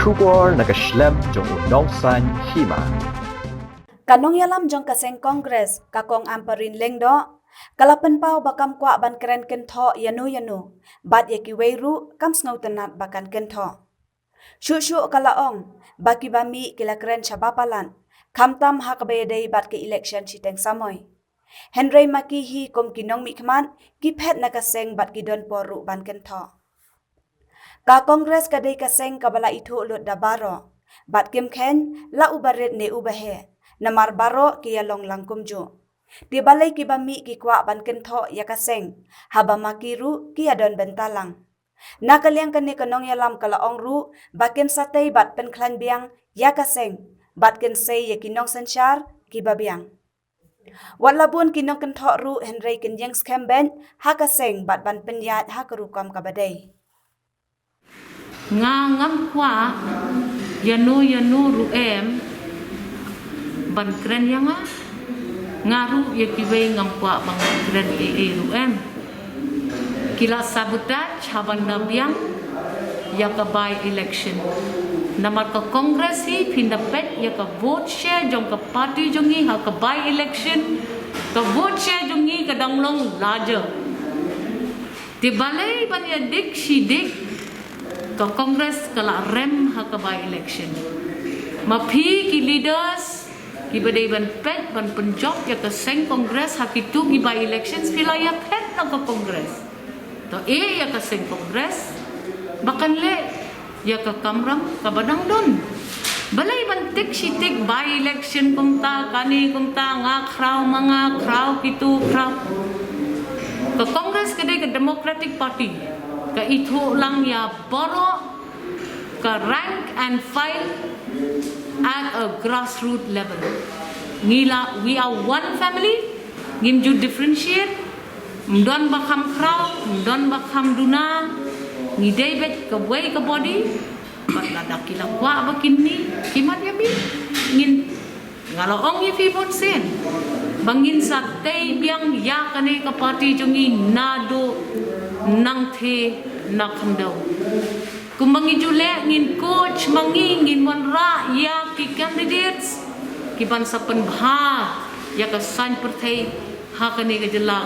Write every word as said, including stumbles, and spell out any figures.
Khubor na ka shlem jong u nongsan hima. Ka nongïalam jong ka seng Congress, ka Kong Ampareen Lyngdoh, ka la pynpaw ba kam kwah ban kren kynthoh ïano ïano, bad ïa kiwei ruh kam sngewtynnat ba kan kynthoh. Shuh shuh ka la ong ba kiba mih ki la kren shaba palat, khamtam ha kaba ïadei bad ka election shiteng samoi. Hynrei ma ki hi kum ki nongmihkhmat, ki phet na ka seng bad ki don por ruh ban kynthoh. Ka Congress ka dei ka seng kaba la ithuh lut da baroh, bad kim kheiñ la uba rit ne uba heh, namar baroh ki ïalong lang kumjuh. Te balei kiba mih ki kwah ban kynthoh ïa ka seng, haba ma ki ruh ki ïadon bynta lang. Na ka liang kane ka nongïalam ka la ong ruh ba kin sa tei bad pynkhlaiñ biang ïa ka seng, bad kin sei ïa ki nongsynshar kiba biang. Wat la bun ki nongkynthoh ruh, hynrei kin ïeng skhem beit ha ka seng bad ban pynïaid ha ka rukom kaba dei. Nga ngam kwah ïano ïano ruh em ban kren ïa nga. Nga ruh ïa kiwei ngam kwah ban kren ei ei ruh em. Ki la sabotage ha ban da biang ïa ka by election. Namar ka Congress hi, phin da peit ïa ka vote share jong ka party jong ngi ha ka by election, ka vote share jong ngi ka dang long larger. Te balei ban ïa dik shi dik, ka Congress ka la rem ha ka by election. Ma phi ki leaders kiba dei ban peit ban pynjop ïa ka seng Congress ha kito ki by elections, phi la ïa phet na ka Congress. To e ïa ka seng Congress ba kan leh ïa ka kamram kaba dang don. Balei ban tik shi tik, by election kumta, kane kumta, nga khraw ma nga, khraw kito, khraw. Ka Congress ka dei ka Democratic Party, ka ithuh lang ïa baroh, ka rank and file at a grassroots level. Ngi la, we are one family, ngim ju differentiate, ym don ba kham khraw, ym don ba kham duna, ngi dei beit kawei ka body, bad lada ki la kwah ba kin mih, ki mad ïa mih. Ngin, nga la ong ïa phi bun sien ba ngin sa tei biang ïa kane ka party jong ngi naduh nangtei na khyndew. Kumba ngi ju leh, ngin coach ma ngi, ngin wanrah ïa ki candidates ki ban sa pynbha ïa ka saiñ pyrthei ha kane ka jylla.